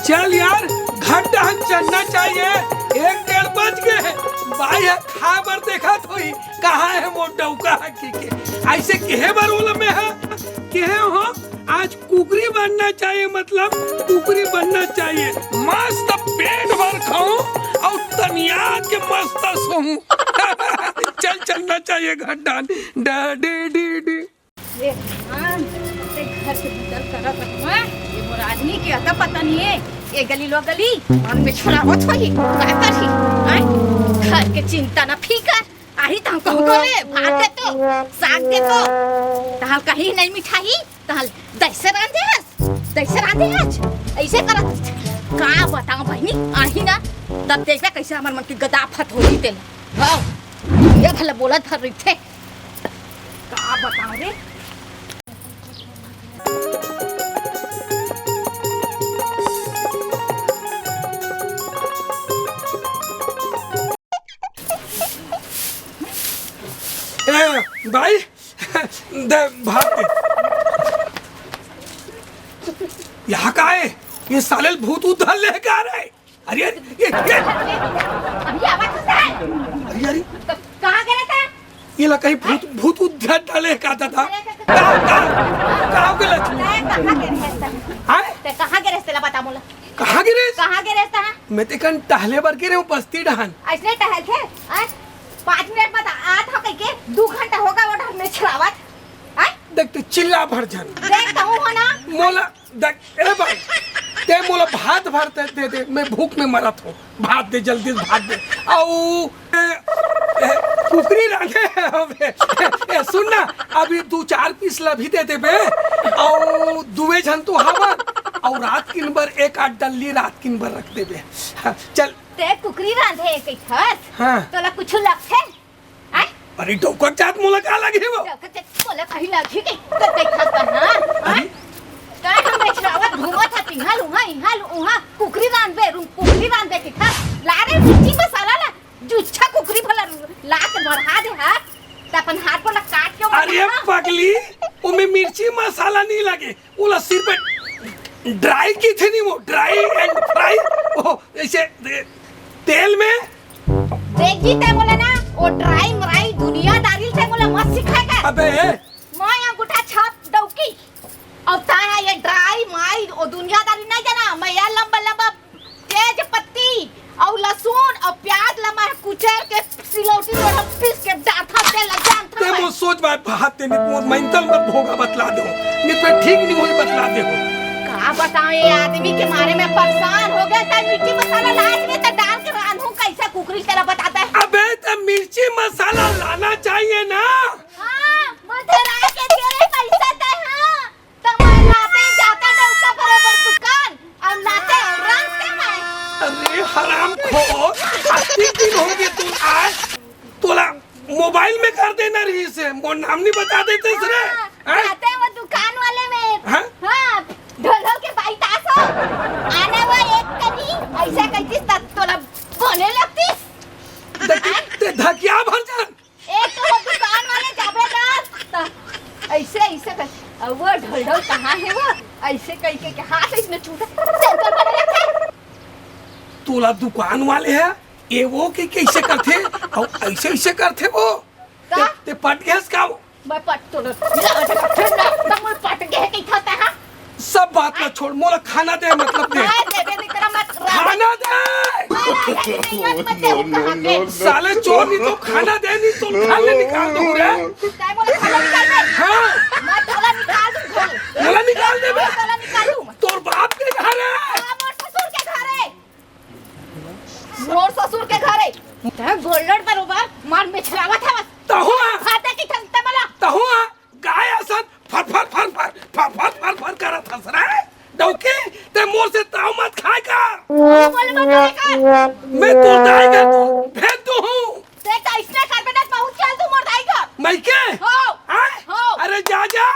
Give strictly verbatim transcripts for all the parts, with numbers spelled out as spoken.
चल यार, घर डहन चलना चाहिए। एक डेढ़ बज गे हे। बाई ह खाए बर देखत होही, कहाँ हे मोर डौका ह कहिके। अइसे केहे बर ओला मैं ह केहे हों, आज कुकरी बनना चाहिए, मतलब कुकरी बनना चाहिए। मस्त पेट भर खाहूँ अउ तनिया के मस्त सोहूँ। चल, चलना चाहिए घर डहन। डा, डी, डी, डी। ए भगवान, ते घर के भीतर करत हवं। ये मोर आदमी के अता पता नहीं है। ये गली लो गली, मन में छुड़ावत होही, का करही? आय, घर के चिंता न फिकर। आही त हम कहूँ तो रे, भात दे तो, साग दे तो। तहल कहीं नहीं मिठाई, तहल दइसे रांधे हस, दइसे रांधे हस। अइसे करत, का बताओं बहिनी, आही ना, तब देखबे कइसे हमर मन के गदा फत होही तेला। हाँ, ये भला बोलत भर रहिथे। का बताओं रे? ए, बाई, दे, भाग दे। यहाँ का है? ये साले भूत उधर लेके आ रहे हैं। अरे, अरे, ये, ये। अभी आवाज से। अरे, अरे। तो कहाँ गिरे था? ये ला कहीं भूत, भूत उधर डाले का था? अरे, तो का, का, का हो गया लक्ष्मी? तैं कहाँ गिरे था? हाँ? तैं कहाँ गिरे था, बता मोला। कहाँ गिरे? कहाँ गिरे था? मैं ते कन टहले बर गिरे हूँ बस्ती डहन। अइसने टहल थे? आज पाँच मिनट बाद आत हो कहिके, दू घंटा होगा वो डहर में छलावत। आय? देख, तू चिल्ला भर झन। देख, तो हूँ हो ना। मोला, देख, ए भाई, ते मोला भात भर दे, दे दे, मैं भूख में मरत हूँ। भात दे, जल्दी से भात दे। अउ, ए, ए, कुकरी रांधे हवे। ए, सुन ना, अभी दू चार पीस ला भी दे देबे। अउ दुए झन तो हावन, अउ रात किन बर एक आध डल्ली रात किन बर रख देबे। हाँ, चल। ते कुकरी रांधे कहिथस? हाँ। तोला कुछु लगथे? आय? अरे डौका के जात मोला का लगही वो? डौका के जात मोला कहीं लगही के? तो कहिथस त हाँ? हाँ? अरे? का हम बेचरावत घूमत हत, इहाँ ले उहाँ, इहाँ ले उहाँ, कुकरी रांधबे, रुम कुकरी रांधबे कहिथस। ला रे मिर्ची मसाला ला, जुच्छा कुकरी भला ला के बढ़ा दे हा, त अपन हाथ वाला काट के अरे पगली, ओमे मिर्ची मसाला नहीं लगे, ओला सिर्फ dry कहिथे नहीं वो, dry and fry, वो ऐसे तेल में। देख जी, ते मोला ना, वो dry mry दुनियादारी ते मोला मत सिखाए कर। अबे। मैं अंगूठा छाप डौकी। अउ ताया ये dry mry, वो दुनियादारी नहीं जाना, मैं ये लंबा लंबा तेज पत्ती अउ लहसुन अउ प्याज ला मैं कुचर के सिलौटी में हम पीस के डाथा दे ला जानथा ते मैं। मोर सोच बात भात ते नित मोर मेंटल मत भोगा बतला दे हो। नित मैं ठीक नहीं होई बतला दे हो। का बताओं ये आदमी के मारे में परेशान हो गया था। मिर्ची मसाला लाज में तो डाल के रांधू कैसे कुकरी तेरा बताता है। अबे तो मिर्ची मसाला लाना चाहिए ना। हाँ, मधुरा के तेरे पैसे दे हाँ। त मैं लाते जाते डौका बरोबर दुकान, अउ लाते रंग से मैं। अरे हरामखोर, आज तीन दिन हो गए तू आए, तोला मोबाइल में कर देना रहिसे, मोर नाम नहीं बता देते रे। हाँ, हैं? लाते वो दुकान वाले में। हाँ? हाँ, ढोल ढोल के बाई तास हो। आने वो एक कनी, ऐसा कहतीस त तोला बोले लगतीस। ते, ते धकिया भर जान। एक तो वो दुकान वाले जाबे ना, त ऐसे, ऐसे कर, अब वो ढोल ढोल कहाँ है वो? ऐसे कह के, के हाथ इसमें छूटा, सेंटर बने रखे। तोला दुकान वाले है, ये वो के कैसे करथे, और ऐसे, ऐसे करथे वो। का? ते, ते पट गया इसका वो। मैं पट तो ना, ना, ना, ना, ना, मैं पट गया है, कहीं खाता है? सब बात ला छोड़, मोला खाना दे, मतलब दे। मैं दे दे, नहीं तेरा मत खाना दे। मैं दे दे, नहीं, मत दे, वो कहाँ पे? साले चोर, नहीं तो खाना दे, नहीं तो घर ले निकाल दूँ रे। तैं मोला खाना निकाल दे। हाँ। मैं तोला निकाल दूँ घर। मोला निकाल दे बे। मैं तोला निकाल दूँ। तोर बाप के घर है। हाँ, मोर ससुर के घर है। मोर ससुर के घर है। तैं गोल्लर बरोबर मार मेछरावत हवस। तहुआ। खाते की ठंडा मला। तहुआ। गाय असन फर फर फर फर करत हस रे। डौकी, ते मोर से ताव मत खाए कर। हाँ, बोले मत खाए कर। मैं तोर दाई घर तो भेज दूँ हूँ। ते कैसने करबे ना, पहुँच चल तू मोर दाई घर। मैं के? हो। आय? हो। अरे जा जा,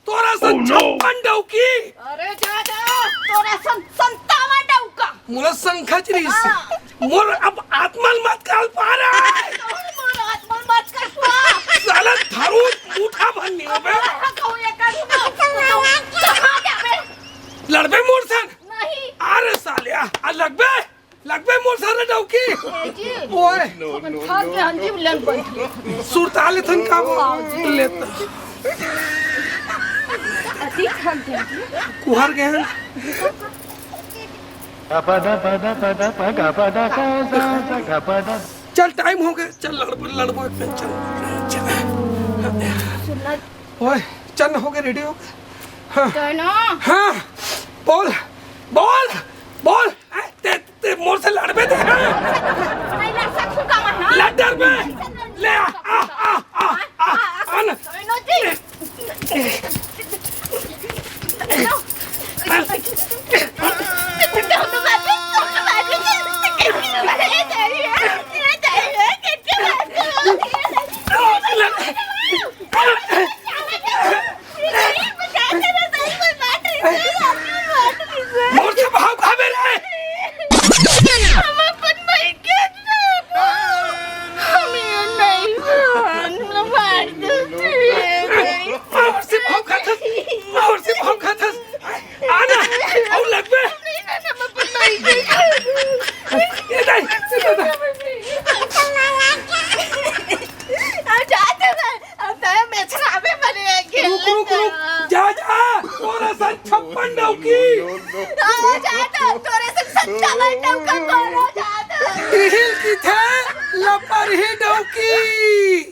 तोर असन छप्पन डौकी। अरे जा जा, तोर असन संतावन डौका। मोला संखच रहिस। हाँ। मोर अब आत्मा ल मत काल पा रहा है। मोर आत्मा ल मत काल पा। साला धरू उठा भर नहीं होबे। हाँ, कहूँ ये करूँ ना। कहाँ जाबे? लड़बे मोर सन? नहीं। अरे जी, ओए, अपन थक गए हन जी, लेन बैठ। सुरता लेथन का वो? लेत। अति थक गए जी। कुहर गए हन। चल, टाइम हो गया, चल, लड़बो, लड़बो एक दिन, चल, चल। ओए, चल, हो गए, रेडी हो गए? हाँ। हाँ, बोल, बोल, बोल। ए, ते, ते मोर से लड़बे ते, हाँ? लड़ डरबे। ले आ, आ, आ, आ, आ, आ ना। मोर से भाव खाबे रे। हम अपन भाई के हम ये नहीं मार दे। मोर से भाव खाथस, मोर से भाव खाथस। आना, अउ लगबे। ये नहीं, ये नहीं। अब जाते हैं। अब तो मैं छावे बने हैं, खेल रुक, रुक, लेते रुक। हैं। जा, जा, तोरे सन छप्पन डौकी। आ, जा तो, तोरे सन सत्तावन डौका, बोलो, जा तो। इहिल की थे, लपरही डौकी।